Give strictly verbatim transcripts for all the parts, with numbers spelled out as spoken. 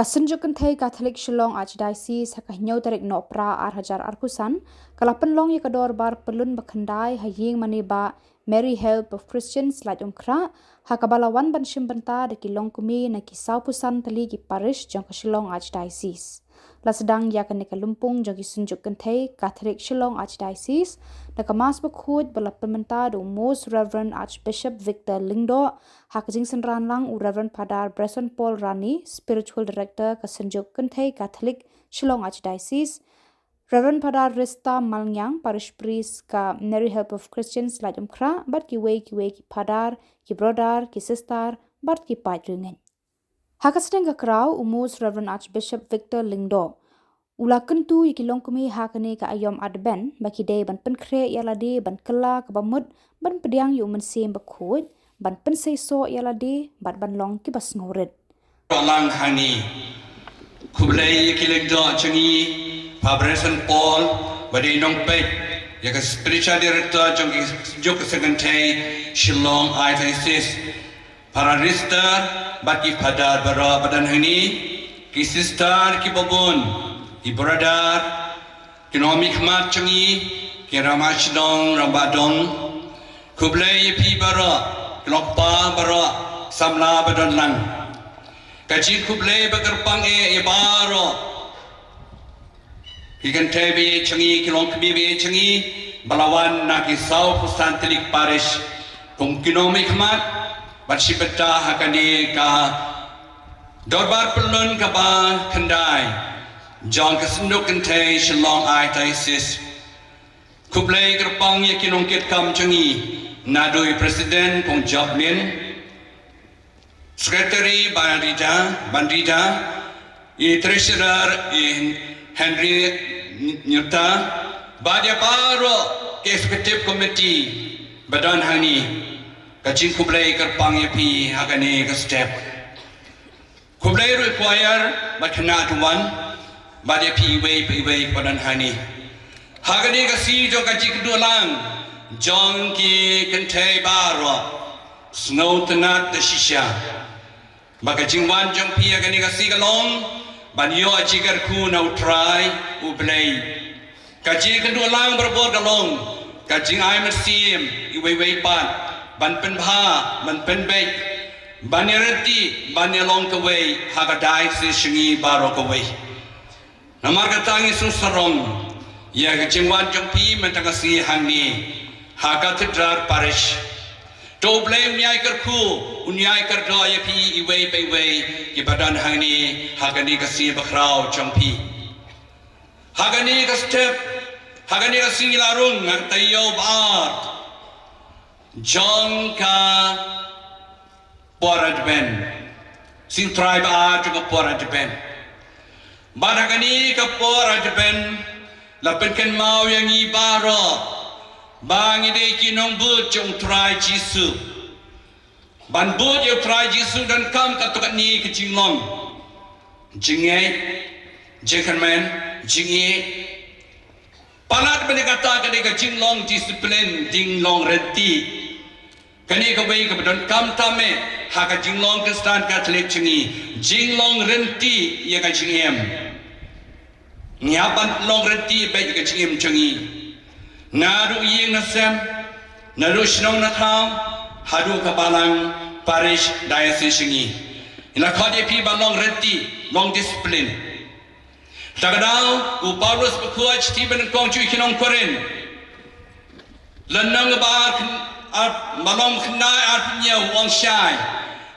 Ka Synjuk Kynthei Katholik Shillong Archdiocese ha ka hynñiew tarik Nohprah ar hajar arphew san ka la pynlong ïa ka dorbar pyllun ba khyndai ha ïing mane bah Mary Help of Christians Laitumkhrah, ha kaba la wan ban shim bynta da ki longkmie na ki sawphew san tylli ki parish jong ka Shillong Archdiocese. La sdang ïa kane ka lympung jong ki Synjuk Kynthei Katholik Shillong Archdiocese da ka Mass Bakhuid ba la pynmynta da u Most Reverend Archbishop Victor Lyngdoh, ha ka jingsynran lang u Reverend Father Bryson Paul Rani, Spiritual Director ka Synjuk Kynthei Katholik Shillong Archdiocese, Reverend Father Rista Malngiang, Parish Priest ka Mary Help of Christians Laitumkhrah, bad kiwei kiwei ki Father, ki Brother, ki Sister, bad ki paid riewngeit. Ha ka sdang ka kraw, u Most Reverend Archbishop Victor Lyngdoh u la kyntu ïa ki longkmie ha kane ka aïom Advent ba ki dei ban pynkhreh ïa lade ban kylla kaba mut ban pdiang ïa u Mynsiem Bakhuid, ban pynseisoh ïa lade bad ban long kiba sngewrit. Lang hangne, khublei ïa ki Lyngdoh jong ngi, Father Bryson Paul, ba dei nongpeit ïa ka Spiritual Director jong ki Synjuk Kynthei Shillong Archdiocese, Father Rista bad ki Father baroh ba don hangne, ki Sister kiba bun, ki Brother, ki nongmihkhmat jong ngi, ki rangbah shnong rangbah dong. Khublei ïa phi baroh, ki longkpa baroh, samla ba don lang. Ka jingkhublei ba kyrpang eh ïa baroh ki kynthei ba ïeit jong ngi, ki longkmie ba ïeit jong ngi ba la wan na ki sawphew san tylli ki parish kum ki nongmihkhmat ban shim bynta ha kane ka dorbar pyllun kaba khyndai jong ka Synjuk Kynthei Shillong Archdiocese. Khublei kyrpang ïa ki nongkitkam jong ngi, naduh i President Kong Jop Min, Secretary Ban Rida, Ban Rida, i Treasurer i Henry Nyuta, bad ïa baroh ki Executive Committee ba don hangne. Ka jingkhublei kyrpang ïa phi ha kane ka step. Khublei ruh ïa choir bad khynnah tymmen bad ïa phi iwei pa iwei ba don hangne. Ha kane ka sngi jong ka jingkynduh lang jong ki kynthei baroh, sngewtynnat da shisha ba ka jingwan jong phi ha kane ka sngi ka long ban ïoh jingkyrkhu na U Trai U Blei. Ka jingkynduh lang barabor ka long ka jingai mynsiem iwei iwei pat ban pynbha, ban pynbeit, ban ïaryntih, ban ïalong kawei ha ka diocese jong ngi baroh kawei. Namar kata ngi sngewsarong ïa ka jingwan jong phi mynta ka sngi hangne ha Cathedral Parish. To U Blei un ïai kyrkhu, un ïai kyrdoh ïa phi iwei pa iwei kiba don hangne ha kane ka sngi bakhraw jong phi. Ha kane ka step, ha kane ka sngi la rung ha ka taïew ba ar jong ka por Advent. Sngi U Trai ba ar jong ka por Advent. Bad ha kane ka por Advent la pynkynmaw ïa ngi baroh ba ngi dei ki nongbud jong U Trai Jisu. Ban bud ïa U Trai Jisu donkam katto katne ka jinglong jingngeit, jingkyrmen, jingïeit. Palat bad kata ka dei ka jinglong disiplin, jinglong rynti. Kane kawei kaba donkam tam eh ha ka jinglong Khristan Katholik jong ngi, jinglong rynti ïa ka jingim. Ngi hap ban long rynti beit ïa ka jingim jong ngi. Naduh ïing na sem, naduh shnong na thaw, haduh ka balang parish diocese jong ngi. Ngi la khot ïa phi ban long rynti, long disiplin. Ta ka daw u Paulus ba khuid shithi ba nyngkong sha ki nong Korinth. Lynnong ba ar, ar, ba long khyndai arphew hynñiew u ong shai.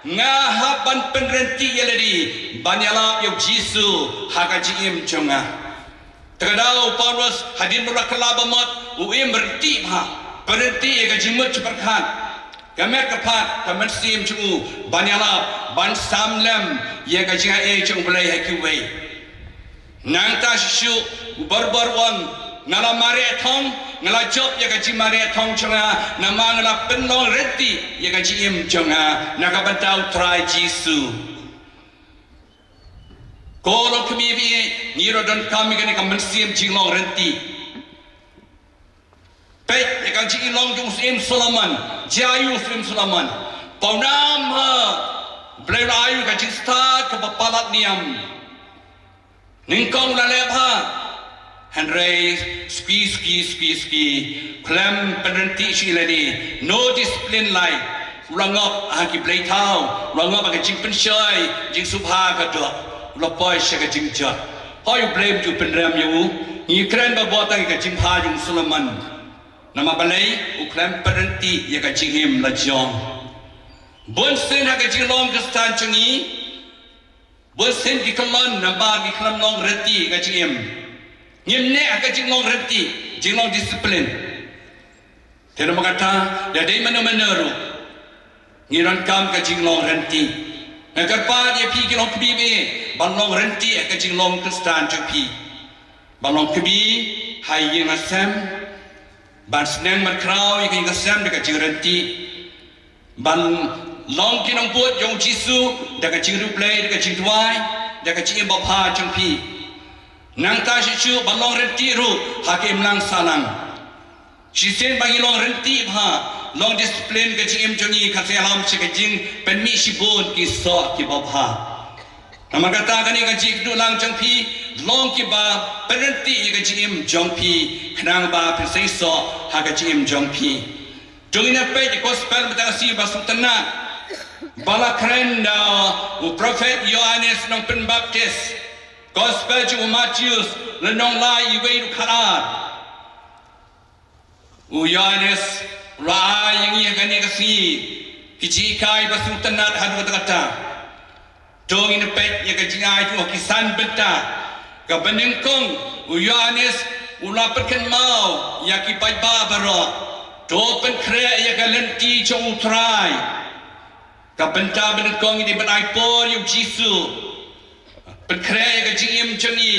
Nga hap ban pynrynti ïa lade ban ïalap ïa u Jisu ha ka jingim jong nga. Ta ka daw u Paulus hadien ba u la kylla ba mut u im rynti bha, pynrynti ïa ka jingmut jingpyrkhat, ka met ka phad, ka mynsiem jong u ban ïalap, ban sam lem ïa ka jingaiei jong U Blei ha kiwei. Nangta shisha u Paulus u ong, nga la mareh thong, nga la jop ïa ka jingmareh thong jong nga, namar nga la pynlong rynti ïa ka jingim jong nga na ka bynta U Trai Jisu. Ko longkmie ba ïeit, ngi ruh donkam ïa kane ka mynsiem jinglong rynti. Peit ïa ka jinglong jong u Syiem Solomon, jia ïa u Syiem Solomon. Pawnam ha, Blei u la ai u ka jingstad kaba palat niam. Nyngkong u la leh bha, hynrei suki suki suki suki, khlem pynrynti shuh ïa lade, no discipline life. U la ngop ha ki bleithaw, u la ngop ha ka jingpynshoi jingsngewbha ka doh, u la poi sha ka jingjot. Hooid, U Blei um ju pynrem ïa u. Ngi kren bha bha tang ïa ka jingbha jong u Solomon. Namar balei? U khlem pynrynti ïa ka jingim la jong. Bunsien ha ka jinglong Khristan jong ngi, bunsien ki kyllon namar ngi khlem long rynti ïa ka jingim. Ngim neh ha ka jinglong rynti, jinglong discipline. Te namar kata, lada dei mano mano ruh, ngi donkam ka jinglong rynti. Nga kyrpad ïa phi ki longkmie, ban long rynti ha ka jinglong Khristan jong phi. Ban long kmie ha ïing ha sem, ban sneng ban khraw ïa ka ïing ka sem da ka jingrynti. Ban long ki nongbud jong u Jisu da ka jingriewblei, da ka jingduwai, da ka jingim babha jong phi. Nangta shisha ban long rynti ruh ha ka imlang sahlang. Shisien ba ngi long rynti bha, long discipline ka jingim jong ngi, ka sa ïalam sha ka jingpynmih shibun ki soh kiba bha. Namar kata kane ka jingïakynduh lang jong phi, long kiba pynrynti ïa ka jingim jong phi, khnang ba phin sa ïasoh ha ka jingim jong phi. To ngin ïa peit ïa ka gospel mynta ka sngi ba sngewtynnat, ba la kren da u prophet Ïoannis Nongpynbaptis. Gospel jong u Mathaios, lynnong lai, uwei haduh khatar. U Ïoannis u la ai ïa ngi ha kane ka sngi ki jinghikai ba sngewtynnat haduh katta katta. To ngin peit ïa ka jingai jong u ha ki san bynta. Kaba nyngkong, u Ïoannis u la pynkynmaw ïa ki paidbah baroh, to pynkhreh ïa ka lynti jong U Trai. Ka bynta ba nyngkong, ngi dei ban ai por ïa u Jisu. Pynkhreh ïa ka jingim jong ngi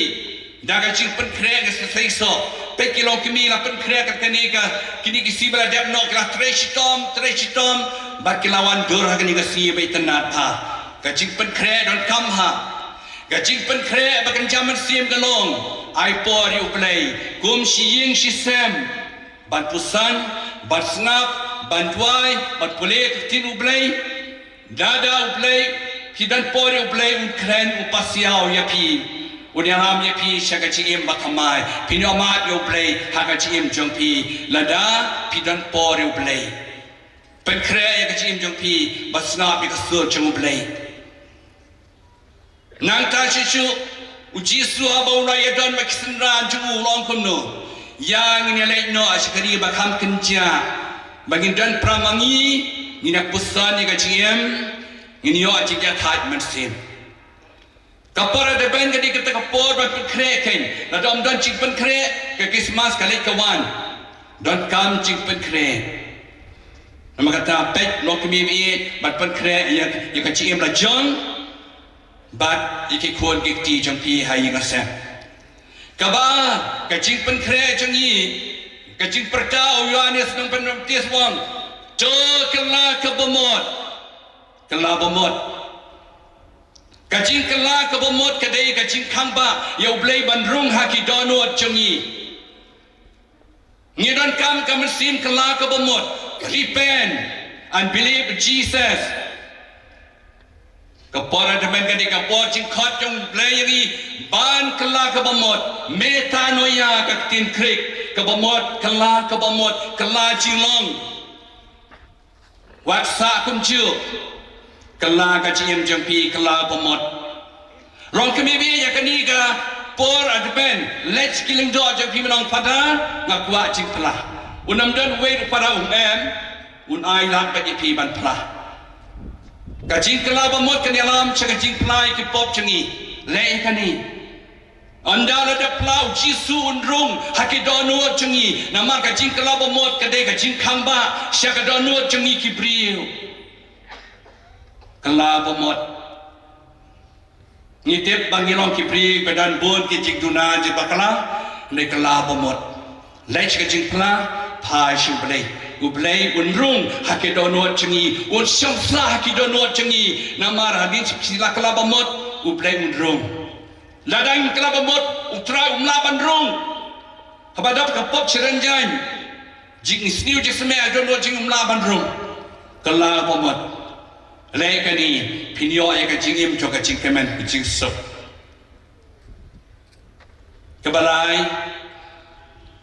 da ka jingpynkhreh ïa ka sa ïasoh. Peit ki longkmie la pynkhreh kat kane ka, kine ki sngi ba la dep noh, ki la trei shitom, trei shitom, bad ki la wan dur ha kane ka sngi ba itynnat bha. Ka jingpynkhreh donkam ha. Ka jingpynkhreh ba kynja mynsiem ka long, ai por ïa U Blei kum shi ïing shi sem. Ban puson, ban sngap, ban duwai, ban pule ka ktien U Blei. Lada U Blei, phi don por ïa U Blei, un kren, un pasiaw ïa phi. Un ïalam ïa phi sha ka jingim bathymmai. Phin ïohmad ïa U Blei ha ka jingim jong phi. Lada phi don por ïa U Blei. Pynkhreh ïa ka jingim jong phi, ban sngap ïa ka sur jong U Blei. Nangta shisha, u Jisu haba u la ïadon bad ki synran jong u, u la ong kumno? Ïa, ngin ïa leit noh sha ka ri ba kham kynjah, ba ngin don para ma ngi, ngin ïa puson ïa ka jingim, ngin ïoh jingïathait mynsiem. Ka por Advent ka dei kata ka por ban pynkhreh kein. Lada ym don jingpynkhreh, ka Krismas ka leit ka wan. Donkam jingpynkhreh. Namar kata, peit, longkmie, ban pynkhreh ïa, ïa ka jingim la jong bad ïa ki khun ki kti jong phi ha ïing ha sem. Kaba, ka jingpynkhreh jong ngi, ka jingpyrta u Ïoannis Nongpynbaptis u ong, to kylla kaba mut. Kylla ba mut. Ka jingkylla kaba mut ka dei ka jingkhangbah ïa U Blei ban rung ha ki dohnud jong ngi. Ngi donkam ka mynsiem kylla kaba mut, repent and believe Jesus. Ka por Advent ka dei ka por jingkhot jong U Blei ïa ngi ban kylla kaba mut, metanoia ka ktien Greek, kaba mut, kylla kaba mut, kylla jinglong. Wat sah kumjuh. Kylla ka jingim jong phi, kylla ba mut. Longkmie, ïa kane ka por Advent, leit ki lyngdoh jong phi, ban ong, Father, nga kwah jingphla. Un ym don uwei u para um em, un ai lad bad ïa phi ban phla. Ka jingkylla ba mut kan ïalam sha ka jingphla ïa ki pop jong ngi. Leh ïa kane. Ynda la dep phla, u Jisu un rung ha ki dohnud jong ngi, namar ka jingkylla ba mut ka dei ka jingkhangbah sha ka dohnud jong ngi ki briew. Kylla ba mut. Ngi tip ba ngi long ki briew ba don bun ki jingduna jingbakla, ne kylla ba mut. Leit ka jingphla, phai sha U Blei. U Blei un rung ha ki dohnud jong ngi, un shong sah ha ki dohnud jong ngi, namar hadien shi kylla ba mut, U Blei un rung. Lada ngim kylla ba mut, U Trai um lah ban rung. Haba dap ka pop shirynjan, jingsniew jingsmeh ha dohnud jong ngi um lah ban rung. Kylla ba mut. Leh kane, phin ïoh ïa ka jingim jong ka jingkmen, ka jingsuk. Kaba lai,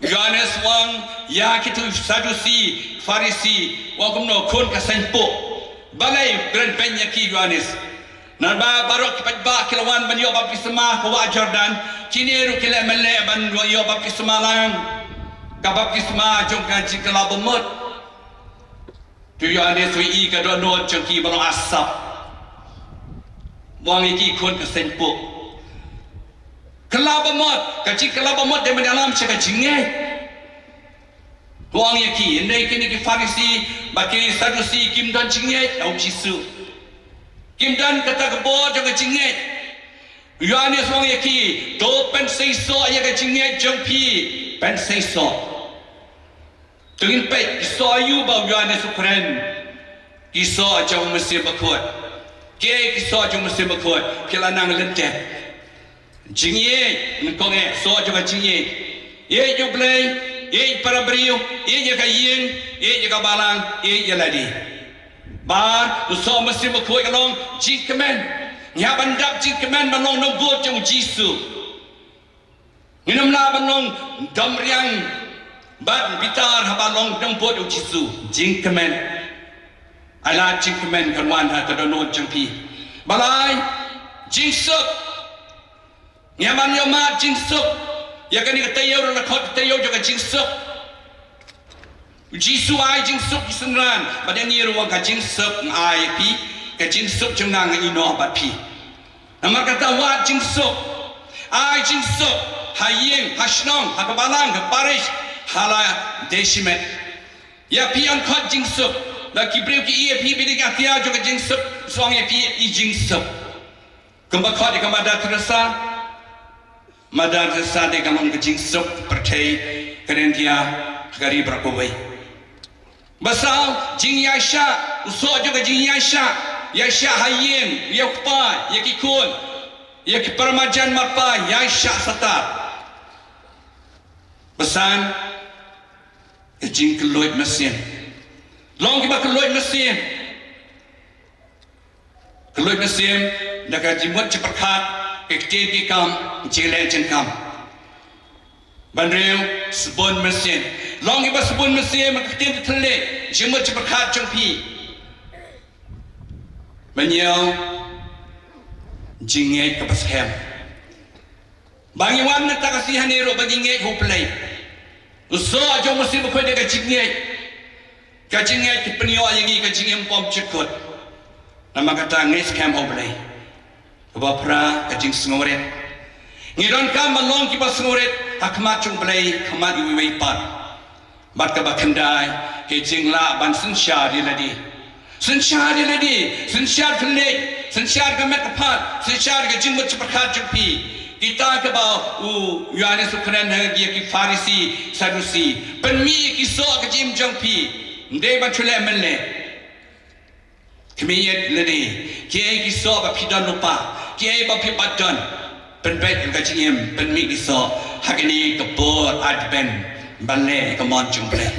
Ïoannis u ong ïa kito Sadusi, Pharisi, u ong kumno, khun ka seng puh. Balei u kren beiñ ïa ki, Ïoannis? Namar ba baroh ki paidbah ki la wan ban ïoh baptisma ha ka wah Jordan, kine ruh ki leh mynleh ban ïoh baptisma lang. Ka baptisma jong ka jingkylla bamut. To Ïoannis u ïohi ka dohnud jong ki ba long asap. U ong ïa ki, khun ka seng puh. Kylla bamut, ka jingkylla bamut dei ban ïalam sha ka jingngeit. U ong ïa ki, hynrei kine ki Pharisi bad ki Sadusi kim don jingngeit ha u Jisu. Kim don kata ka bor jong ka jingngeit. Ïoannis u ong ïa ki, to pynseisoh ïa ka jingngeit jong phi, pynseisoh. To ngin peit ki soh aïu ba u Ïoannis u kren. Ki soh jong u Mynsiem Bakhuid. Ki, ki soh jong u Mynsiem Bakhuid, ki la nang lyndet. Jingïeit, nyngkong eh, soh jong ka jingïeit. Ïeit ïa u Blei, ïeit para briew, ïeit ïa ka ïing, ïeit ïa ka balang, ïeit ïa lade. Bad u soh u Mynsiem Bakhuid ka long jingkmen. Ngi hap ban dap jingkmen ban long nongbud jong u Jisu. Ngin ym lah ban long dom riang bad bitar haba long nongbud u Jisu. Jingkmen. Ai lad jingkmen kan wan ha ka dohnud jong phi. Balei? Jingsuk. Ngi hap ban ïohmad jingsuk. Ïa kane ka taïew ruh la khot ka taïew jong ka jingsuk. U Jisu ai jingsuk ïa u synran, bad ïa ngi ruh u ong ka jingsuk nga ai ïa phi, ka jingsuk jong nga nga ïehnoh bad phi. Namar kata wad jingsuk, ai jingsuk, ha ïing, ha shnong, ha ka balang, ha parish, ha la dei shimet. Ïa phi yn khot jingsuk, lada ki briew ki ïohi ïa phi ba dei ka tiar jong ka jingsuk, sa ong ïa phi i jingsuk. Kumba khot ïa ka Mother Teresa. Mother Teresa dei ka long ka jingsuk pyrthei ka India ha ka ri baroh kawei. Ba saw, jingïaishah, u soh jong ka jingïaishah, ïaishah ha ïing, ïa u kpa, ïa ki khun, ïa ki para marjan marpa, ïaishah sata. Ba san, ka jingkylluid mynsiem. Long kiba kylluid mynsiem. Kylluid mynsiem da ka jingmut jingpyrkhat, ki ktien ki kam, jingleh jingkam. Ba hynriew, sbun mynsiem. Long kiba sbun mynsiem, ki ktien ki thylliej, jingmut jingpyrkhat jong phi. Ba hynñiew, jingngeit kaba skhem. Ba ngi wan na kata ka sngi hangne ruh ba ngi ngeit ha U Blei. U soh jong U Mynsiem Bakhuid da ka jingngeit. Ka jingngeit ka pynïoh ïa ngi ka jingim bymjukut. Namar kata ngeit skhem ha U Blei. Kaba phra, ka jingsngewrit. Ngi donkam ban long kiba sngewrit ha khmat jong U Blei, khmat iwei iwei pat. Bad kaba khyndai, ka jinglah ban synshar ïa lade. Synshar ïa lade, synshar thylliej, synshar ka met ka phad, synshar ka jingmut jingpyrkhat jong phi. Kita kiba u Ïoannis u kren ha ïa ki Pharisi, Sadusi. Pynmih ïa ki soh ka jingim jong phi. Ym dei ban shu leh mynleh. Khmih ïa lade, kiei ki soh ba phi don lypa, kiei ba phi pat don. Pynbeit ïa ka jingim, pynmih ki soh. Ha kane ka por Advent, ban leh ïa ka mon jong U Blei.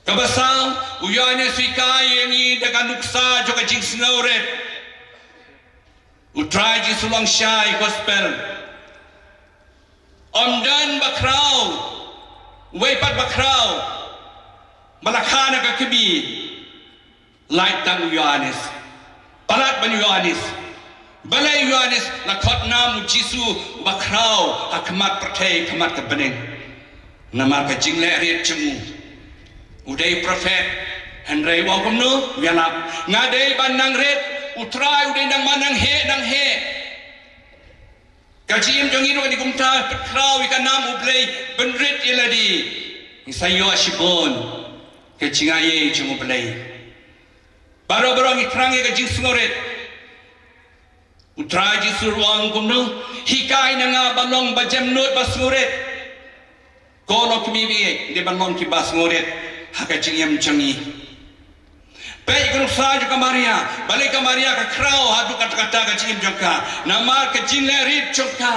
Kaba saw, u Ïoannis u hikai ïa ngi da ka nuksa jong ka jingsngewrit. U Trai Jisu u ong shai Gospel. Ym don bakhraw, wei pat bakhraw, ba la kha na ka khmih. Lait tang u Ïoannis. Palat ban u Ïoannis. Balei u Ïoannis la khot nam u Jisu bakhraw ha khmat pyrthei, khmat ka bneng. Namar ka jingleh rit jong u. U dei u prophet. Hynrei u ong kumno, u ïalap. Nga dei ban nang rit, U Trai u dei nang ban nang heh, nang heh. Ka jingim jong ngi ruh ka dei kumta, pynkhraw ïa ka nam U Blei, pynrit ïa lade. Ngi sa ïoh shibun ka jingaiei jong U Blei. Baroh baroh ngi thrang ïa ka jingsngewrit. U Trai Jisu u ong kumno, hikai na nga ban long ba jemnud ba sngewrit. Ko lok kmie baieit, dei ban long kiba sngewrit ha ka jingim jong ngi. Peit ka nuksa jong ka Maria, balei ka Maria ka khraw haduh katta katta ka jingim jong ka, namar ka jingleh rit jong ka.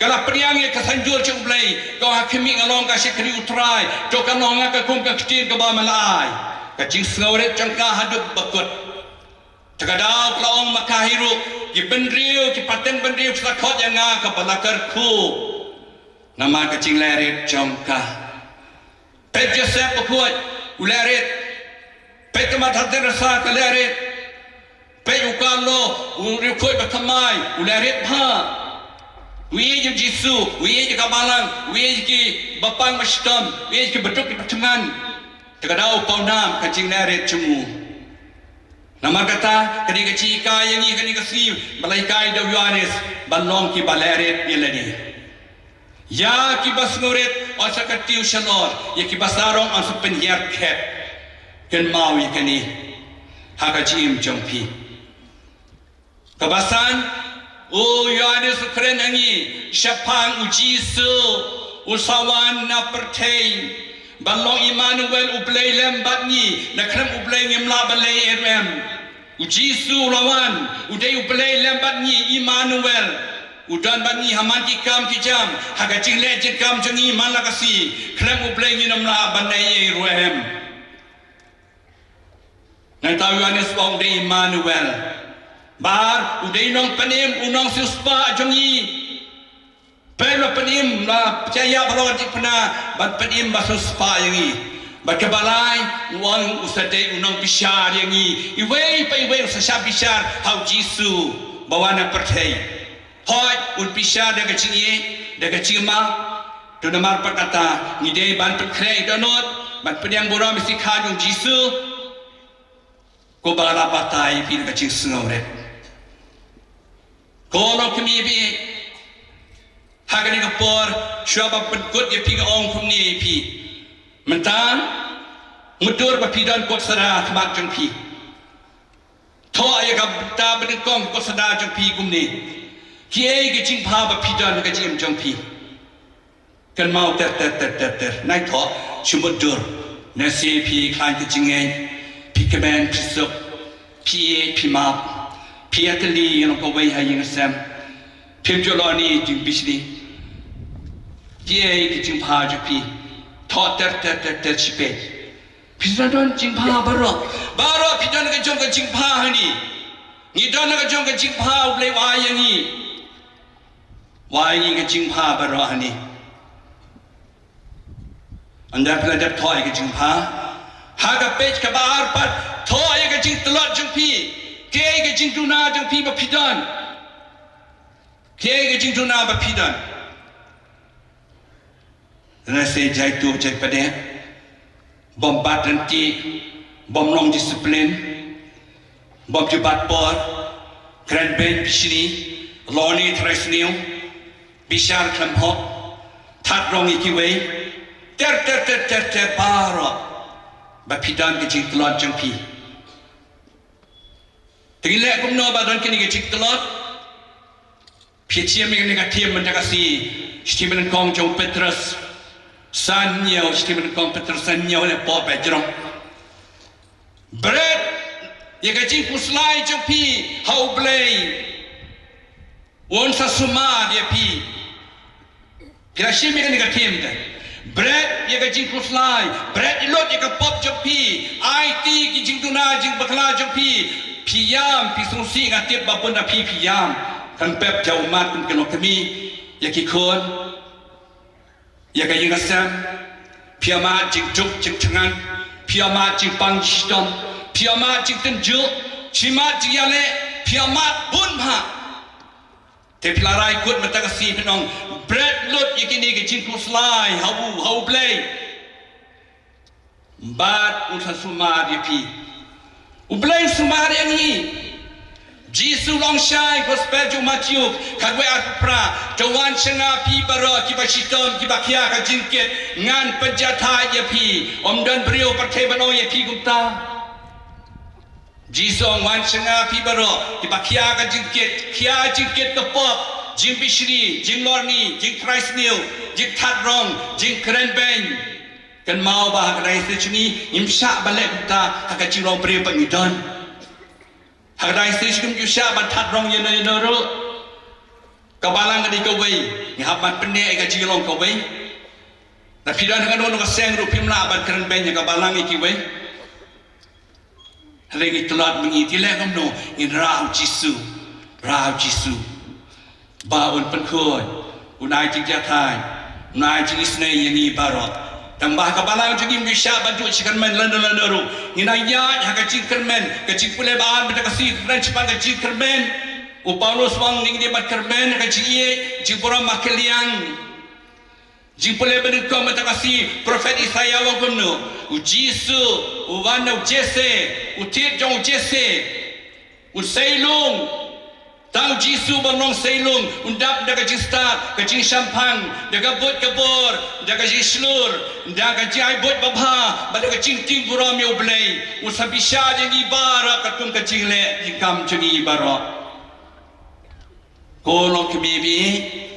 Ka la pdiang ïa ka saiñdur jong U Blei, ko ha khmih nga long ka shakri U Trai, to kan long ha nga ka kum ka ktien kaba me la ai. Ka jingsngewrit jong ka haduh ba kut. Te ka daw ka la ong ma ka hi ruh, ki bynriew, ki pateng bynriew ki la khot ïa nga kaba la kyrkhu namar ka jinglehrit jong ka. Peit Joseph bakhuid, u lehrit. Peit ka Mother Teresa, ka lehrit. Peit u Carlo, u riewkhuid bathymmai, u lehrit bha. U ïeit ïa u Jisu, u ïeit ïa ka balang, u ïeit ïa ki bapang bashitom, u ïeit ïa ki baduk ki bathymmai. Te ka daw pawnam ka jinglehrit jong u. Namar kata, kane ka jinghikai ïa ngi, kane ka sngi ba la hikai da u Ïoannis ban long kiba lehrit ïa lade. Ïa kiba sngewrit, yn sa kyntiew shalor, ïa kiba sarong, yn sa pynhiar khet. Kynmaw ïa kane ha ka jingim jong phi. Kaba san, u Ïoannis u kren ha ngi shaphang u Jisu, u sa wan na pyrthei ban long Immanuel, U Blei lem bad ngi. Na khlem U Blei ngim lah ban leh ei ruh em. U Jisu u la wan, u dei U Blei lem bad ngi, Immanuel. U don bad ngi ha man ki kam ki jam, ha ka jingleh jingkam jong ngi man la ka sngi. Khlem U Blei ngin ym lah ban leh ei ruh em. Nangta u Ïoannis u ong u dei Immanuel. Bad u dei u nongpynim, u nongsiewspah jong ngi. Peit, la pynim, la pynïap halor ka diengphna ban pynim, ba siewspah ïa ngi. Bad kaba lai, u ong u sa dei u nongbishar ïa ngi. Iwei pa iwei u sa shah bishar ha u Jisu ba wan na pyrthei. Hooid, un bishar da ka jingïeit, da ka jingmap. To namar pat kata, ngi dei ban pynkhreh dohnud, ban pdiang burom ïa ka jingkha jong u Jisu. Ko ba la batai ïa phi da ka jingsngewrit. Ko lok kmie, ha kane ka por, shuwa ban pynkut ïa phi, nga ong kumne ïa phi. Mynta, mutdur ba phi don kot sada ha khmat jong phi. Thoh ïa ka bynta banyngkong kot sada jong phi kumne. Kiei ki jingbha ba phi don ha ka jingim jong phi. Kynmaw ter ter ter ter ter. Nai thoh, shu mutdur. Nasi phi khlaiñ ka jingngeit. Phi kmen, phi suk. Phi ïeit, phi map. Phi ïatylli ïa long kawei ha ïing ha sem. Phim ju loni jingbishni. Kiei ki jingbha jong phi. Thoh ter ter ter ter shiphew. Phi sa don jingbha baroh. Baroh phi don ka jong ka jingbha hangne. Ngi don ka jong ka jingbha U Blei u ai ïa ngi. U ai ïa ngi ka jingbha baroh hangne. Ynda phi la dep thoh ïa ka jingbha, ha ka page kaba ar pat, thoh ïa ka jingtlot jong phi. Kiei ka jingduna jong phi ba phi don. Kiei ka jingduna ba phi don. Nasi jai tu jai pade. Bym bat lynti, bym long discipline, bym ju bat por, kren beiñ bishni, loni trai sniew, bishar khlem hok, thad rong ïa kiwei, ter ter ter ter ter baroh, ba phi don ka jingtlot jong phi. Te ngi leh kumno ba don kane ka jingtlot? Phi shim ïa kane ka theme mynta ka sngi, shithi nyngkong jong u Petros. San hynñiew, shithi nyngkong Petros san hynñiew, leh pop bad jrong. Bret ïa ka jingkhuslai jong phi ha U Blei. Un sa sumar ïa phi. Phi la shim ïa kane ka theme te. Bret ïa ka jingkhuslai, bret lut ïa ka pop jong phi, aiti ki jingduna jingbakla jong phi, phi ïam, phi sngewsih, nga tip ba bun na phi phi ïam. Kan pep ja u mat kum ki longkmie ïa ki khun, ïa ka ïing ka sem, phi ïam jingduk jingthngan, phi ïam jingpang jingshitom, phi ïam jingtynjuh, phi ïam jingïaleh, phi ïam bun bha. Te phi la rai kut mynta ka sngi phin ong, bret lut ïa kine ki jingkhuslai ha U, ha U Blei. Bad un sa sumar ïa phi. U Blei u sumar ïa ngi. Jisu u ong shai, Gospel jong u Mathaios, khatwei arphew phra, to wan sha nga phi baroh kiba shitom, kiba khia ka jingkit, ngan pynjahthait ïa phi. Ym don briew pyrthei ban ong ïa phi kumta. Jisu u ong, wan sha nga phi baroh kiba khia ka jingkit, khia jingkit ka pop, jingbishni, jinglorni, jingtrai sniew, jingthad rong, jingkren beiñ. Kynmaw ba ha ka diocese jong ngi ngim shah ban leh kumta, ha ka jinglong briew pat ngi don. Ha ka diocese jong ngi ngim ju shah ban thad rong ïano ïano ruh. Ka balang ka dei kawei, ngi hap ban pynneh ïa ka jinglong kawei. Lada phi don ha kano kano ka seng ruh phim lah ban kren beiñ ïa ka balang ïa kiwei. Hynrei ngi tlot ma ngi, te leh kumno? Ngin rah u Jisu, rah u Jisu. Ba un pynkhuid, un ai jingjathai, un ai jingisynei ïa ngi baroh. Tang ba ha ka balang jong ngi ym shah ban duh jingkyrmen lano lano ruh. Ngin ïaid ha ka jingkyrmen, ka jingpule ba an bad ka sngi kren shaphang ka jingkyrmen. U Paulus u ong ngin ïa ban kyrmen ha ka jingïeit, jingburom ha ka liang. Jingpule ba nyngkong mynta ka sngi, prophet Isaiah u ong kumno? U Jisu u wan na u Jesse, u thied jong u Jesse, u sei lung. Tang u Jisu ba long sei lung, un dap da ka jingstad, ka jingshemphang, da ka buit ka bor, da ka jingshlur, da ka jingai buit babha, bad da ka jingtieng burom ïa U Blei. Un sa bishar ïa ngi baroh katkum ka jingleh jingkam jong ngi baroh. Ko longkmie,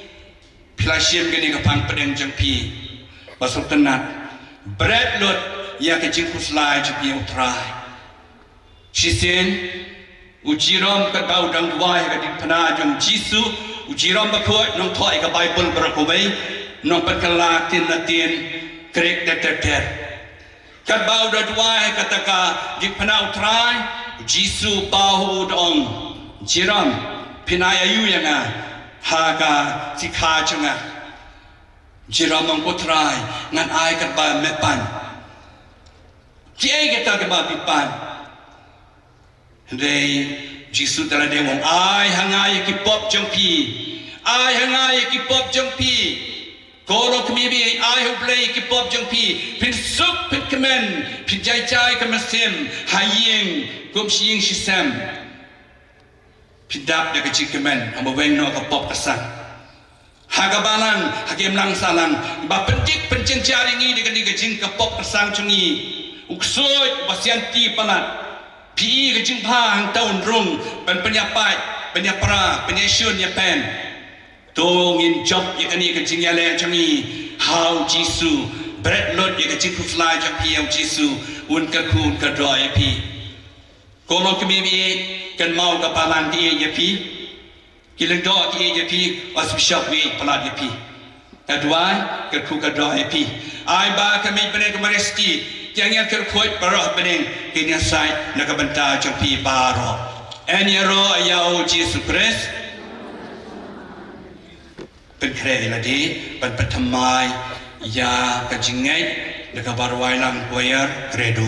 phi la shim kane ka phang pdeng jong phi ba sngewtynnat, bret lut ïa ka jingkhuslai jong phi ïa U Trai. Shisien u Jerome katba u dang duwai ha ka diengphna jong u Jisu, u Jerome Bakhuid, nongthoh ïa ka Baibl baroh kawei, nongpynkylla ktien Latin, Grik ter ter ter. Katba u da duwai ha kata ka diengphna U Trai, u Jisu u paw ha u, u da ong, Jerome, phin ai aïu ïa nga ha ka sikha jong nga? Jerome u ong, ko Trai, ngan ai katba me pan. Kiei kata kaba phi pan? Hynrei u Jisu te la dei u ong, ai ha nga ïa ki pop jong phi. Ai ha nga ïa ki pop jong phi. Ko longkmie, ai ha U Blei ïa ki pop jong phi. Phin suk, phin kmen, phin jai jai ka mynsiem ha ïing kum shi ïing shi sem. Phin dap da ka jingkmen, haba weng noh ka pop ka sang. Ha ka balang, ha ka imlang sahlang, ba pyntip pynjynjar ïa ngi da kane ka jing ka pop ka sang jong ngi. U ksuid ba sianti palat. Phi i ka jingbha hangta un rung, ban pynïapait, pynïapra, pynïashun ïapen. To ngin jop ïa kane ka jingïaleh jong ngi ha u Jisu. Bret lut ïa ka jingkhuslai jong phi ïa u Jisu. Un kyrkhu, un kyrdoh ïa phi. Ko longkmie, kynmaw ka balang ki ïeit ïa phi. Ki lyngdoh ki ïeit ïa phi, u Archbishop u ïeit palat ïa phi. Ka duwai, ka kyrkhu, ka duwai ïa phi. Ai ba ka mei bneng ka Maria Theisotti, ki angel, ki kyrkhu baroh bneng, kin ïasaid na ka bynta jong phi baroh. Yn ïaroh ïa u Jisu Khrist. Pynkhreh ïa lade ban pynthymmai ïa ka jingngeit da kaba rwai lang choir Credo.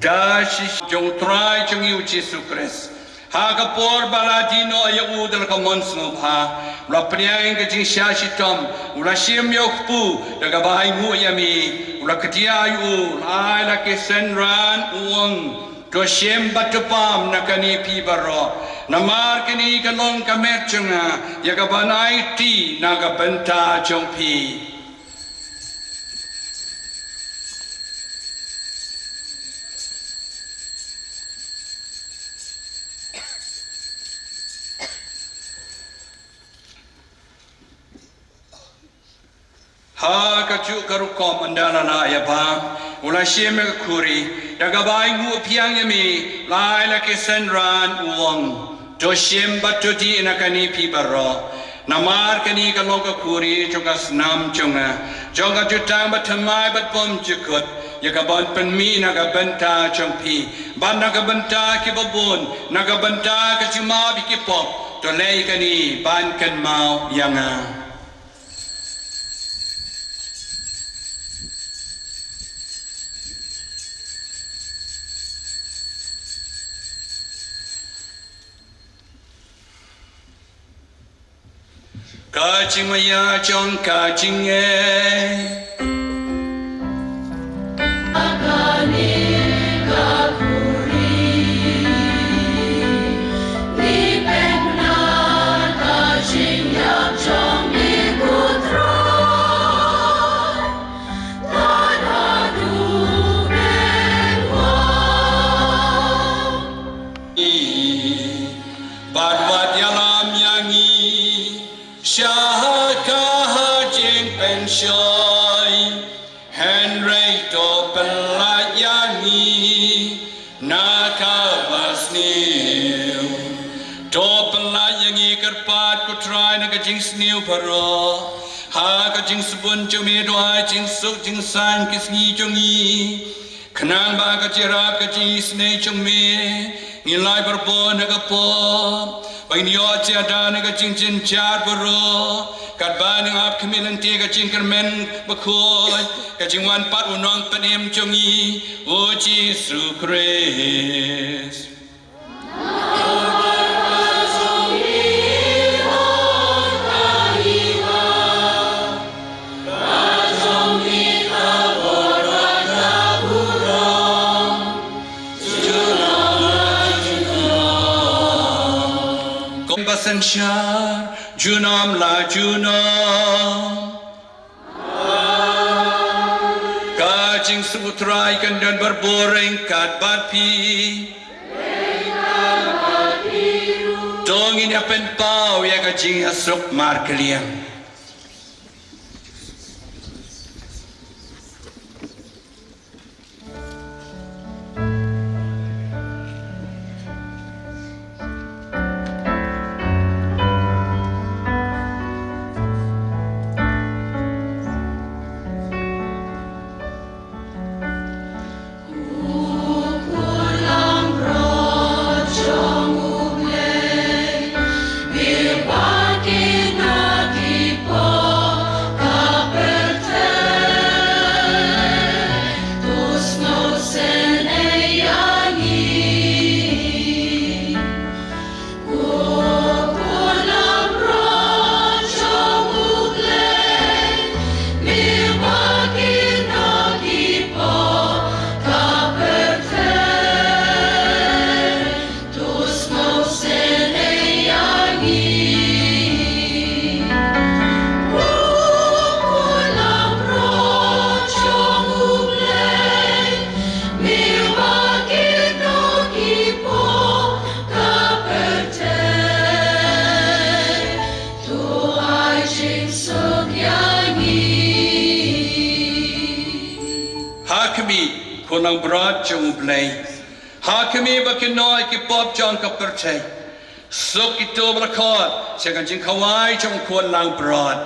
Da shi jong u Trai jong ngi u Jisu Khrist. Ha ka por ba la die noh ïa u da la ka mon sngewbha, u la pdiang ka jingshah shitom, u la shim ïa u kpu, da kaba ainguh ïa me, u la kdiah ïa u, u la ai la ki synran, u ong, To shim bad to pam na kane phi baroh, namar kane ka long ka met jong nga, ïa kaban aiti na ka bynta jong phi. Ha kajuh ka rukom ynda la lah ïa bam, u la shim ïa ka khuri, da kaba ainguh pdiang ïa me, la ai la ki synran, u ong, to shim bad to dih na kane phi baroh, namar kane ka long ka khuri jong ka snam jong nga, jong ka jutang bathymmai bad bymjukut, ïa kaban pynmih na ka bynta jong phi bad na ka bynta kiba bun, na ka bynta ka jingmap ïa ki pop. To leh ïa kane ban kynmaw ïa nga. Ka jingmaïa jong ka jingngeit. Bad wat ïalam ïa ngi sha ka jingpynshoi, hynrei to pyllait ïa ngi na kaba sniew. To pyllait ïa ngi kyrpad, ko Trai, na ka jingsniew baroh, ha ka jingsbun jong me, to ai jingsuk jingsaiñ ki sngi jong ngi. Khnang ba ka jingïarap ka jingisynei jong me, ngin lai barabor na ka pop, ba ngin ïoh jingïada na ka jingjynjar baroh, katba ngin ap khmih lynti ka jingkyrmen bakhuid, ka jingwan pat u Nongpynim jong ngi, u Jisu Khrist. Kong ba synshar junom la junom. Ka jingsuk u Trai kan don barabor ryngkat bad phi. To ngin ïa pynpaw ïa ka jingïasuk markylliang. Ha khmih, ko Langbrot jong U Blei. Ha khmih bad kynnoh ïa ki pop jong ka pyrthei. Suk kito ba la khot sha ka jingkhawai jong u khun langbrot.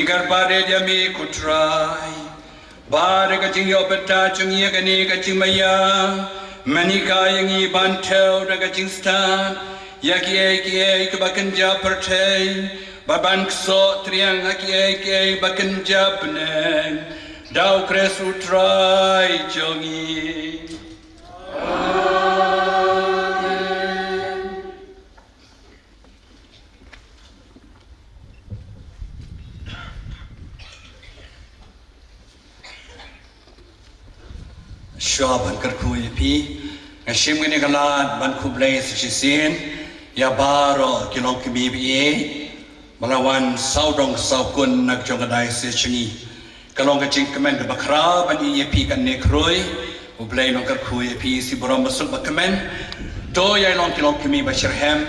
Kyrpad ïa me ko Trai, ba da ka jingïoh bynta jong ngi ïa kane ka jingmaïa, men hikai ïa ngi ban thew da ka jingstad ïa kiei kiei kiba kynja pyrthei, bad ban ksoh triang ha kiei kiei ba kynja bneng. Da U Khrist U Trai jong ngi. Shuwa ban kyrkhu ïa phi, nga shim kane ka lad ban khublei sa shisien ïa baroh ki longkmie ba ïeit ba la wan sawdong sawkun na ka jong ka diocese jong ngi. Ka long ka jingkmen kaba khraw ban ïohi ïa phi kane ka hynrei U Blei un kyrkhu ïa phi shi burom basuk bakmen. To ïa long ki longkmie ba shitrhem,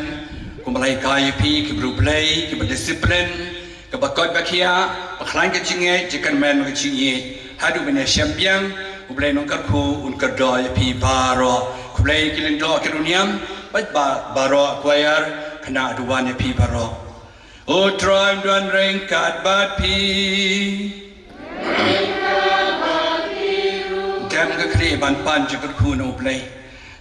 kumba la hikai ïa phi, kiba riewblei, kiba discipline, kiba koit ba khiah, ba khlaiñ ka jingngeit, jingkyrmen ka jingngeit. Haduh ban ïashem biang, U Blei un kyrkhu, un kyrdoh ïa phi baroh. Khublei ki lyngdoh ki riewniam, bad ba baroh choir, khynnah duwan ïa phi baroh. U Trai un don ryngkat bad phi. Dem ka khlieh ban pan jingkyrkhu na U Blei.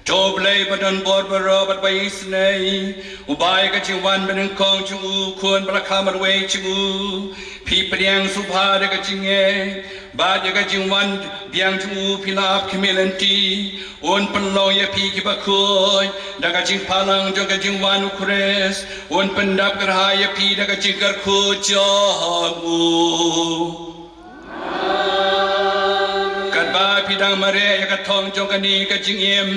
To U Blei ba don bor baroh bad ba isynei, uba ïa ka jingwan banyngkong jong u Khun ba la kha marwei jong u, phi pdiang sngewbha da ka jingngeit, bad ïa ka jingwan biang jong u phi la ap khmih lynti. Un pynlong ïa phi kiba khuid da ka jingphalang jong ka jingwan U Khrist. Un pyndap kyrhai ïa phi da ka jingkyrkhu jong u. Katba phi dang mareh ïa ka thong jong kane ka jingim,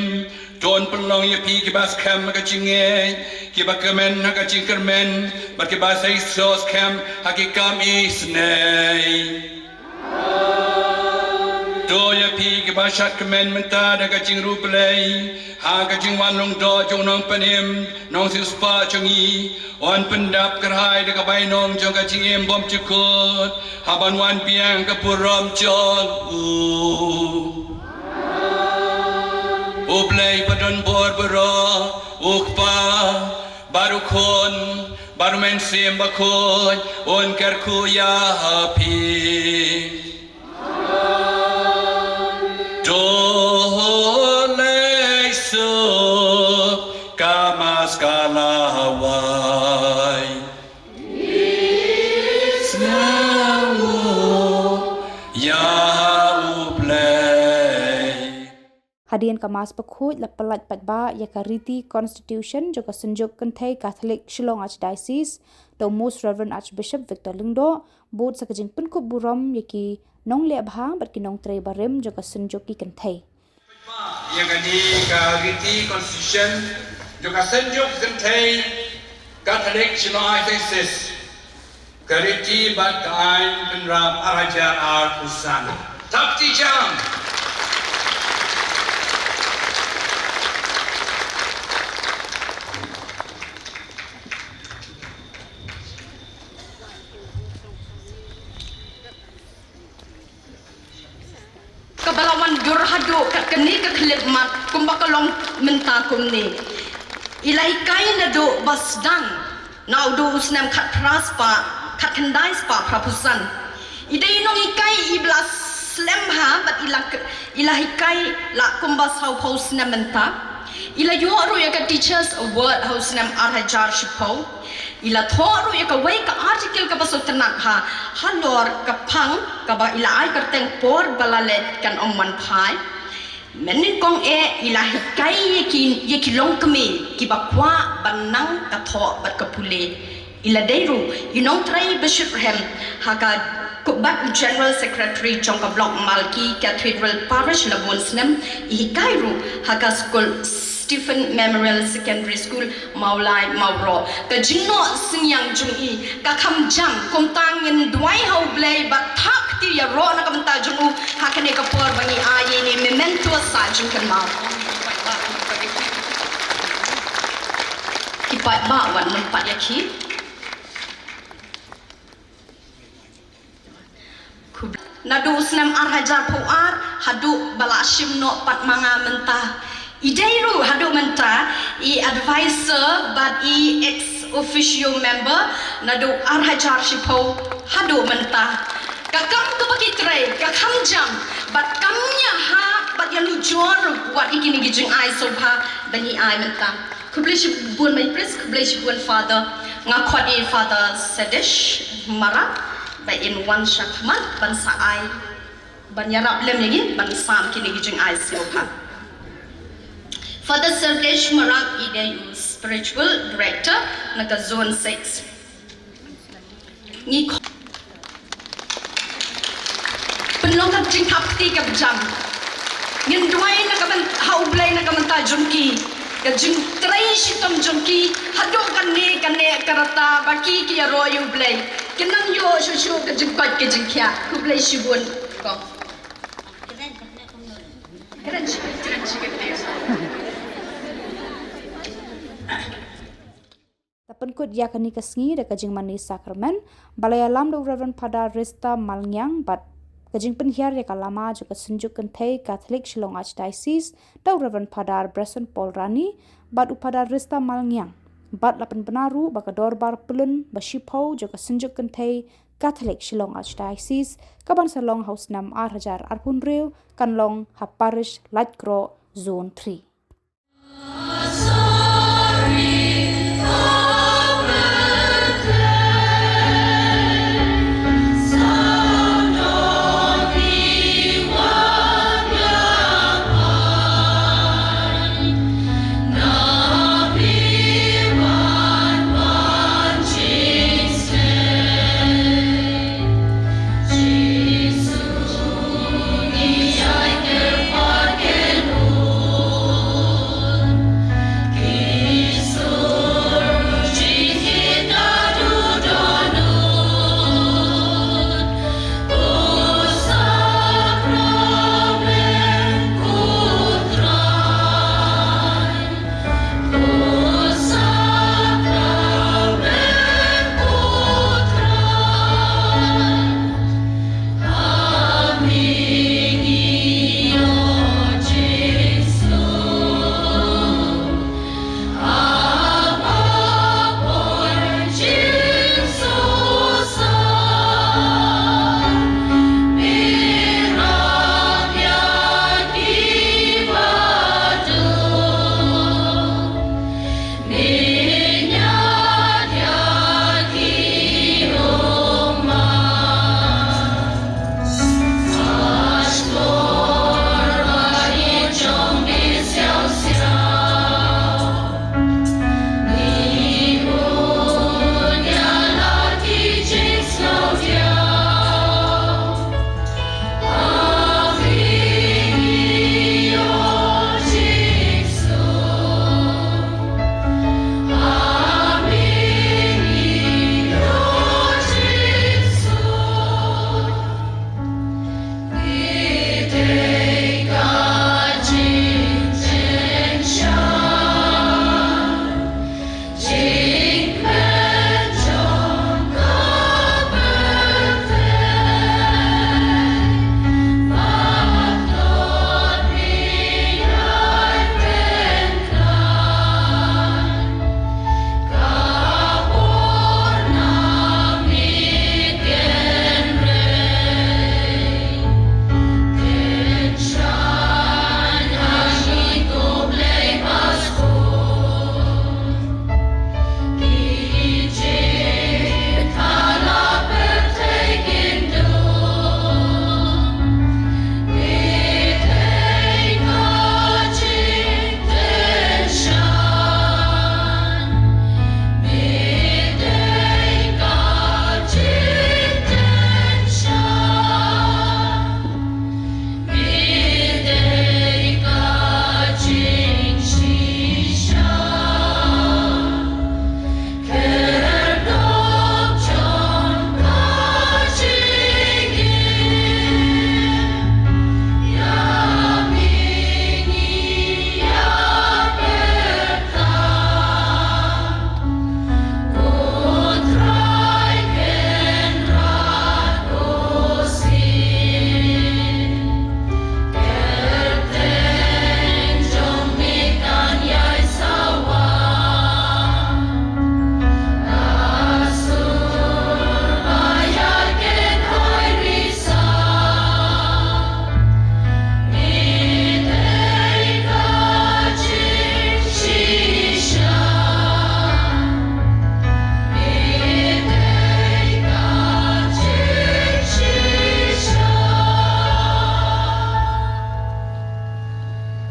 to un pynlong ïa phi kiba skhem ha ka jingngeit, kiba kmen ha ka jingkyrmen, bad kiba seisoh skhem ha ki kam isynei. To ïa phi kiba shad kmen mynta da ka jingriewblei ha ka jingwan lyngdoh jong u Nongpynim Nongsiewspah jong ngi, un pyndap kyrhai da ka bainong jong ka jingim bymjukut ha ban wan biang ka burom jong u. U Blei ba don bor baroh, U Kpa, bad U Khun, bad U Mynsiem Bakhuid, un kyrkhu ïa phi. To leit suk ka Mass ka la wai. Sngewnguh ïa U Blei. Hadien ka Mass bakhuid la pyllait paidbah ïa ka riti constitution jong ka Synjuk Kynthei Katholik Shillong Archdiocese da u Most Reverend Archbishop Victor Lyngdoh, bad sa ka jingpynkup burom ïa ki nongleh bha bad ki nongtrei barim jong ka Synjuk ki Kynthei. Ïa kane ka riti constitution jong ka Synjuk Kynthei Katholik Shillong Archdiocese. Ka riti bad ka aiñ Pynrap ar hajar arphew san. Thap kti jam. Kaba la wan dur haduh kat kane ka khyllipmat kumba ka long mynta kumne. I la hikai naduh ba sdang, naduh u snem khatphra spah, khatkhyndai spah phraphew san. I dei i nonghikai iba la slem bha bad i la k-, i la hikai la kumba sawphew snem mynta. I la ïoh ruh ïa ka Teachers Award ha u snem ar hajar shiphew. I la thoh ruh ïa kawei ka article kaba sngewtynnat bha halor ka phang kaba i la ai kyrteng Por ba la leit kan ym wan phai. Mynnyngkong eh i la hikai ïa ki, ïa ki longkmie kiba kwah ban nang ka thoh bad ka pule. I la dei ruh i nongtrei ba shitrhem ha ka, bad u General Secretary jong ka Block Malki Cathedral Parish la bun snem. I hikai ruh ha ka skul Stephen Memorial Secondary School, Mawlai Mawroh. Ka jingnoh synñiang jong i ka kham jam, kumta ngin duwai ha U Blei bad thap kti ïaroh na ka bynta jong u ha kane ka por ba ngi ai ïa ine i memento sah jingkynmaw. Ki paidbah, wat nym pat ïa ki. Naduh u snem ar hajar phew ar haduh ba la shim noh pat ma nga mynta. I dei ruh haduh mynta i advisor bad i ex officio member naduh ar hajar shiphew Haduh mynta ka kam kaba ki trei ka kham jam bad kam ïa ha bad ïa nujor wat ïa kine ki jingai sngewbha ba ngi ai mynta. Khublei shibun my priest, khublei shibun Father. Nga khot ïa Father Sedesh Marak ba in wan sha khmat ban sa ai ban ïarap lem ïa ngi ban sam kine ki jingai sngewbha. Father Sergesh Marak i dei u spiritual director na ka zone six. Ngi kho-, pynlong ka jingthap kti ka bjam. Ngin duwai na ka byn-, ha U Blei na ka bynta jong ki. Ka jingtrei shitom jong ki haduh kane kane ka rta ba ki ki ïaroh ïa U Blei. Kin nang ïoh shuh shuh ka jingkoit ka jingkhiah. Khublei shibun. Ko. Kren shi, kren shi, kren shi. Ta pynkut ïa kane ka sngi da ka jingmane sakramen, ba la ïalam da u Reverend Father Rista Malngiang bad ka jingpynhiar ïa ka lama jong ka Synjuk Kynthei Catholic Shillong Archdiocese da u Reverend Father Bryson Paul Rani bad u Father Rista Malngiang. Bad la pynbna ruh ba ka dorbar pyllun ba shiphew jong ka Synjuk Kynthei Catholic Shillong Archdiocese ka ban sa long ha u snem ar hajar arphew hynriew kan long ha Parish Laitkroh Zone three.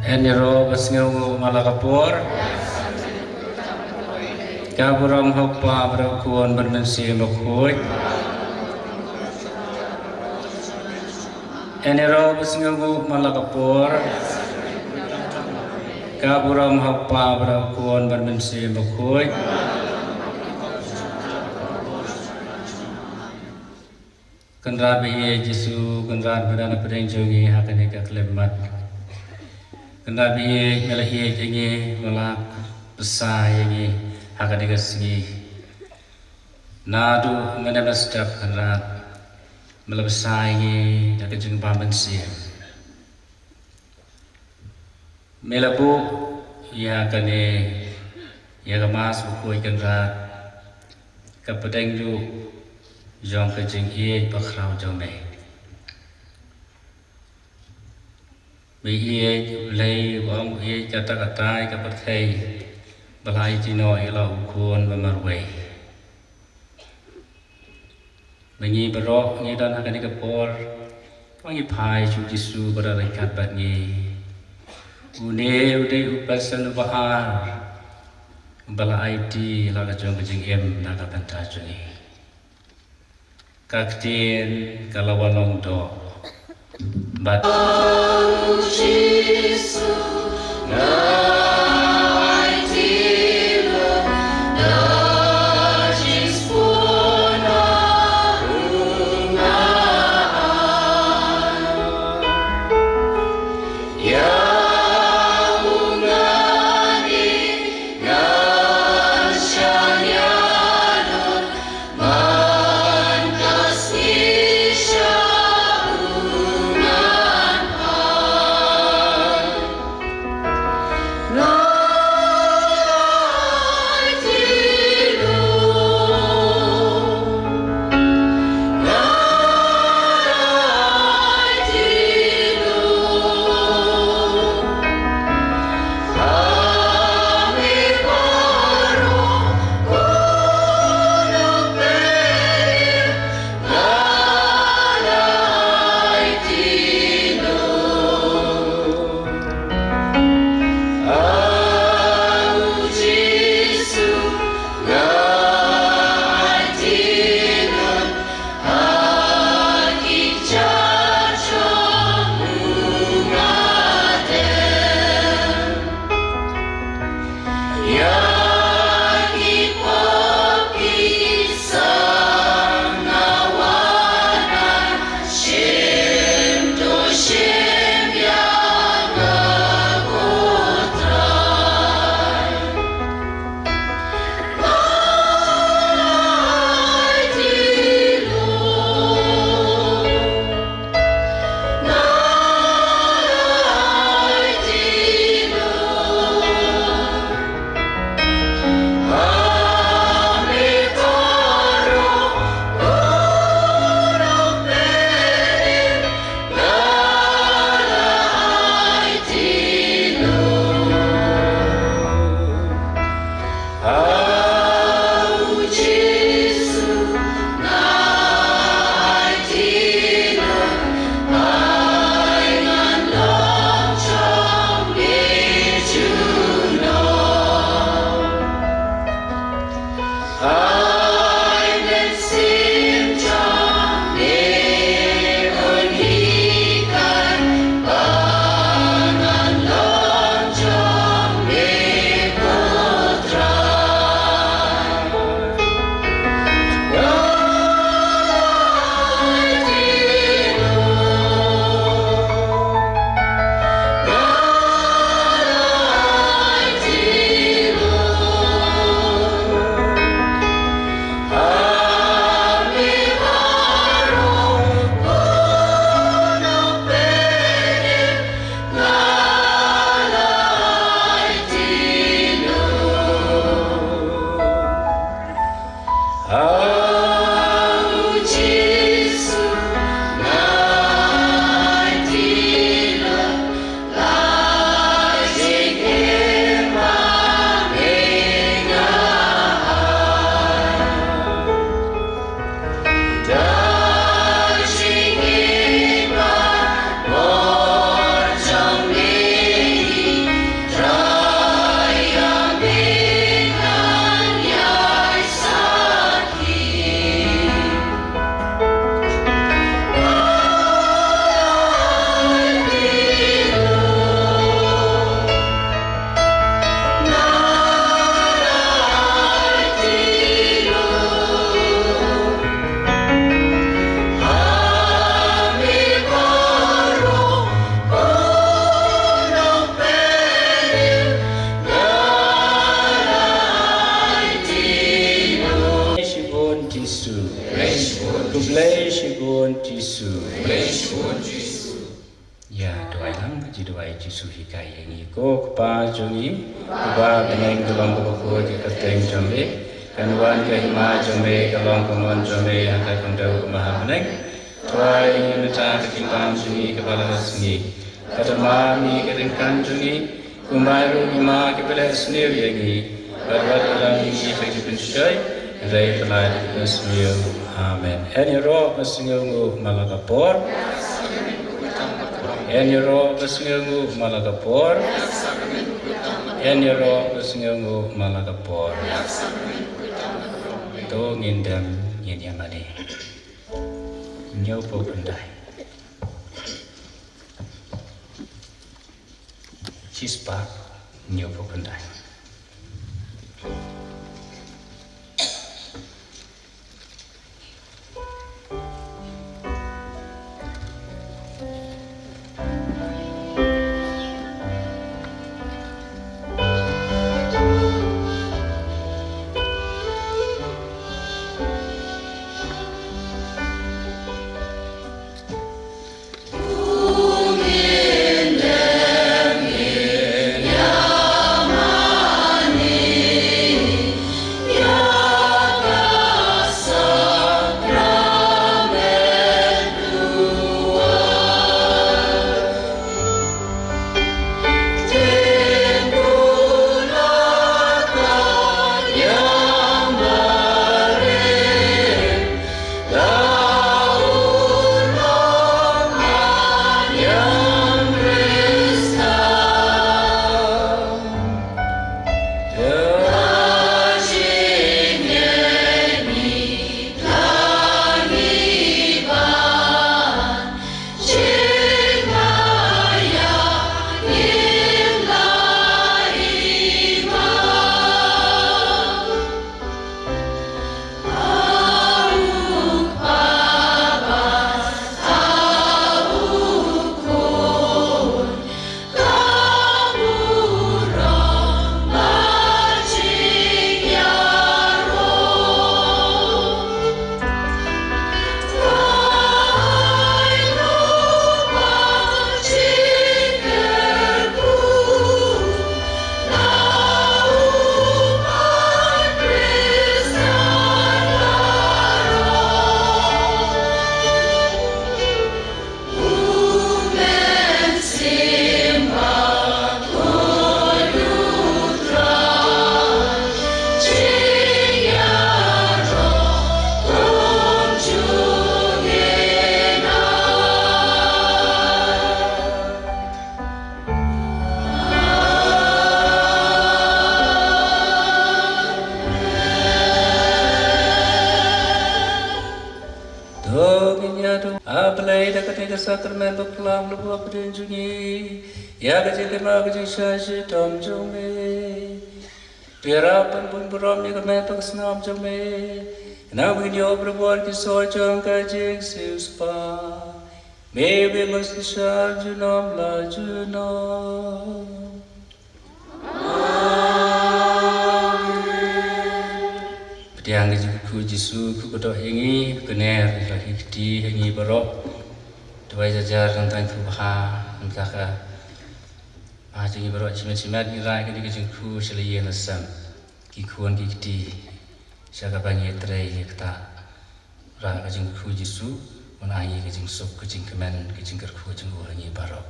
Hynrei ba sngewnguh man la ka por. Ka burom ha u Kpa bad u Khun bad u Mynsiem Bakhuid. Hynrei ba sngewnguh man la ka por. Ka burom ha u Kpa bad u Khun bad u Mynsiem Bakhuid. Kynrad ba ïeit Jisu, Kynrad ba don hapdeng jong ngi ha kane ka khyllipmat. Kynrad ba ïeit, me la ïeit ïa ngi, me la bsa ïa ngi ha kane ka sngi. Naduh mynne mynstep Kynrad, me la bsa ïa ngi da ka jingbam mynsiem. Me la buh ïa kane, ïa ka Mass Bakhuid Kynrad, ka pdeng duh jong ka jingïeit bakhraw jong me. Me ïeit U Blei uba ong ïeit katta katta ïa ka pyrthei, ba la aiti noh ïa la u Khun ba marwei. Ba ngi baroh ngi don ha kane ka por, ba ngi phai sha u Jisu ba don ryngkat bad ngi. Une u dei u person uba ar, uba la aiti la ka jong ka jingim na ka bynta jong ngi. Ka ktien ka la wan long doh. Bad Jisu hikai ïa ngi. Ko Kpa jong ngi uba ha bneng, ka long kaba khuid ïa ka kyrteng jong me, kan wan ka hima jong me, ka long ka mon jong me ha ka khyndew kumba ha bneng. Trai ïa ngi mynta ka jingbam jong ngi kaba la ka sngi. Bad ïa ngi ka jingkyrkhu jong ngi, kumba ruh ngi ïa ki ba la sniew ïa ngi. Bad wat ïalam ïa ngi ha ki jingpynshoi, hynrei pyllait ïa ngi na ka sngi. Amen. Yn ïaroh ba sngewnguh man la ka por. Yn ïaroh ba sngewnguh man la ka por. Yn ïaroh ba sngewnguh man la ka por. To ngin dem ngin ïa mane. Hynñiewphew khyndai. Shispah hynñiewphew khyndai. To ngin ïa duwai, A Blei, da kane ka sakramen ba plang la buh ha pdeng jong ngi ïa ka jingkynmaw ka jingshah shitom jong me. To ïarap ban bun burom ïa ka met bad ka snam jong me, khnang ba ngin ïoh barabor ki soh jong ka jingsiewspah. Me uba im ha ka synshar junom la junom. Pdiang ka jingkyrkhu Jisu, kyrkhu ka doh ïa ngi, kyrkhu ner ïa ki kti ïa ngi baroh. Duwai jar jar nangta kyrkhu bha, nangta ka bha jong ngi baroh, shimet shimet ngi rai kane ka jingkyrkhu sha la ïing la sem, ki khun ki kti, sha kaba ngi trei ïa kata. Rai ka jingkyrkhu Jisu, un ai ngi ka jingsuk, ka jingkmen, ka jingkyrkhu jong u ha ngi baroh.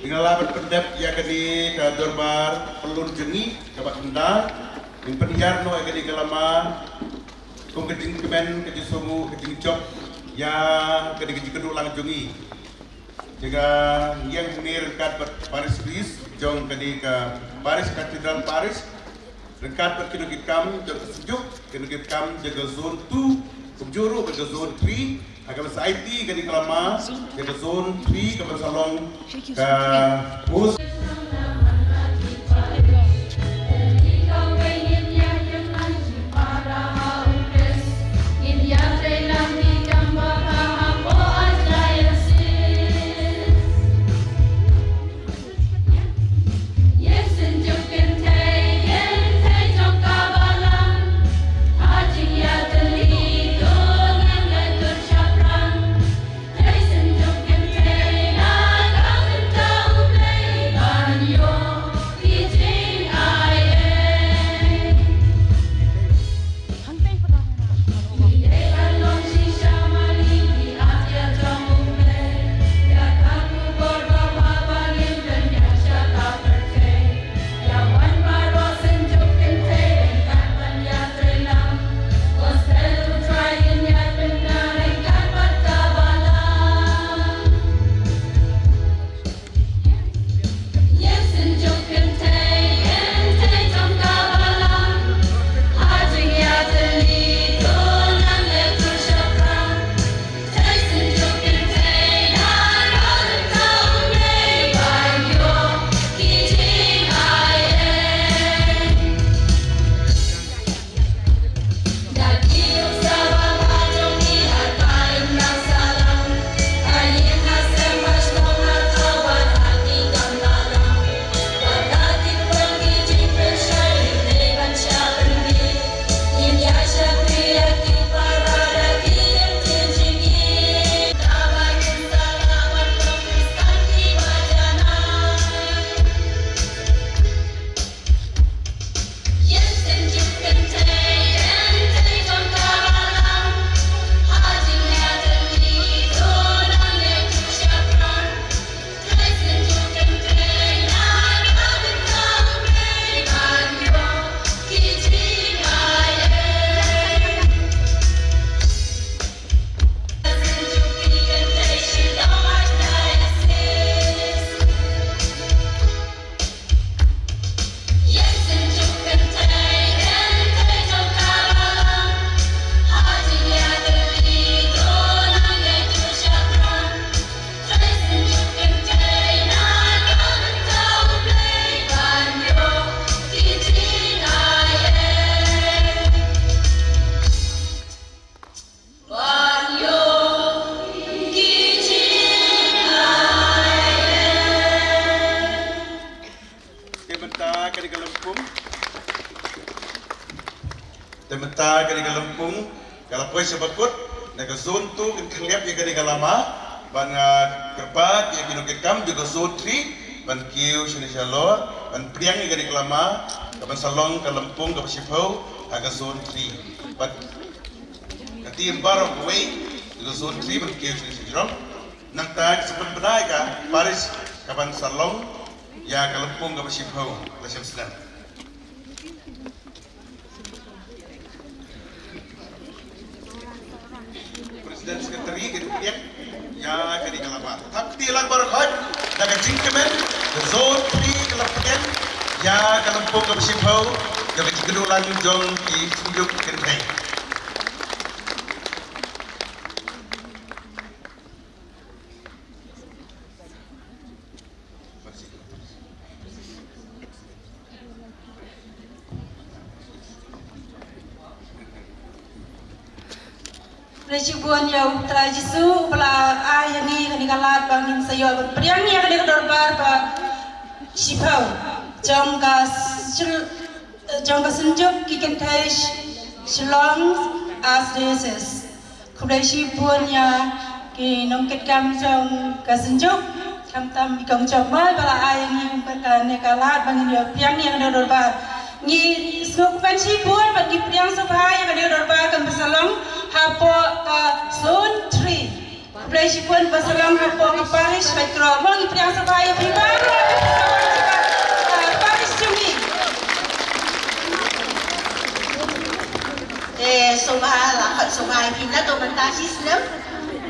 Nga la ban pyndep ïa kane ka dorbar pyllun jong ngi kaba khyndaw. Ngin pynïar noh ïa kane ka lama kum ka jingkmen, ka jingsngew, ka jingjop ïa kane ka jingkynduh lang jong ngi. Jong ka ïing hangne ryngkat bad Parish Priest jong kane ka Parish, Cathedral Parish, ryngkat bad ki nongkitkam jong ka Synjuk, ki nongkitkam jong ka Zone two, kumjuh ruh bad ka Zone three, ha kaba sa aiti kane ka lama ïa ka Zone three kaban sa long ka post. Te mynta kane ka lympung. Te mynta kane ka lympung ka la poi sha bakut na ka Zone two, kan khyndiat ïa kane ka lama ban, ah, kyrpad ïa ki nongkitkam jong ka Zone three ban kiew shane shalor ban pdiang ïa kane ka lama kaban sa long ka lympung kaba shiphew ha ka Zone three. Bad ka team baroh kawei jong ka Zone three ban kiew shane sha jrong. Nangta ki sa pynbna ïa ka Parish kaban sa long ïa ka lympung kaba shiphew. La shem snem. President Secretary ka dei pdiang ïa kane ka lama. Thap kti lang baroh khoit. Da ka jingkmen ka Zone three ka la pdiang ïa ka lympung kaba shiphew, ïa ka jingkynduh lang jong ki Synjuk kynthei. Khublei shibun ïa U Trai Jisu uba la ai ïa ngi kane ka lad ba ngin sa ïoh ban pdiang ïa kane ka dorbar ba shiphew jong ka Shil-, jong ka Synjuk ki kynthei Sh-, Shillong Archdiocese. Khublei shibun ïa ki nongkitkam jong ka Synjuk, khamtam i Kong Jop Mai ba la ai ïa ngi kum kane ka lad ba ngin ïoh pdiang ïa kane ka dorbar. Ngi sngewkmen shibun ba ngi pdiang sngewbha ïa kane ka dorbar kaba sa long hapoh ka Zone three. Khublei shibun ba sa long hapoh ka Parish Baitroh. Mo ngi pdiang sngewbha ïa phi baroh. Parish jong ngi. Te sngewbha la khot sngewbha ïa phi naduh mynta shisnem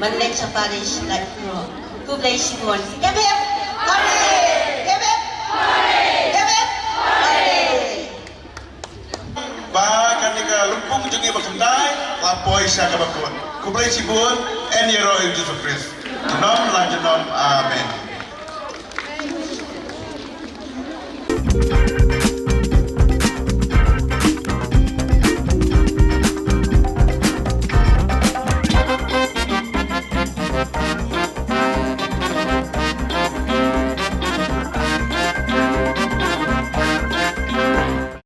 ban leit sha parish lait noh. Khublei shibun. Hip hip hooray! Hip hip hooray! Hip hip hooray! Ba kane ka lympung jong ngi ba khyndai la poi sha kaba kut. Khublei shibun, yn ïaroh ïa u Jisu Khrist junom la junom. Amen.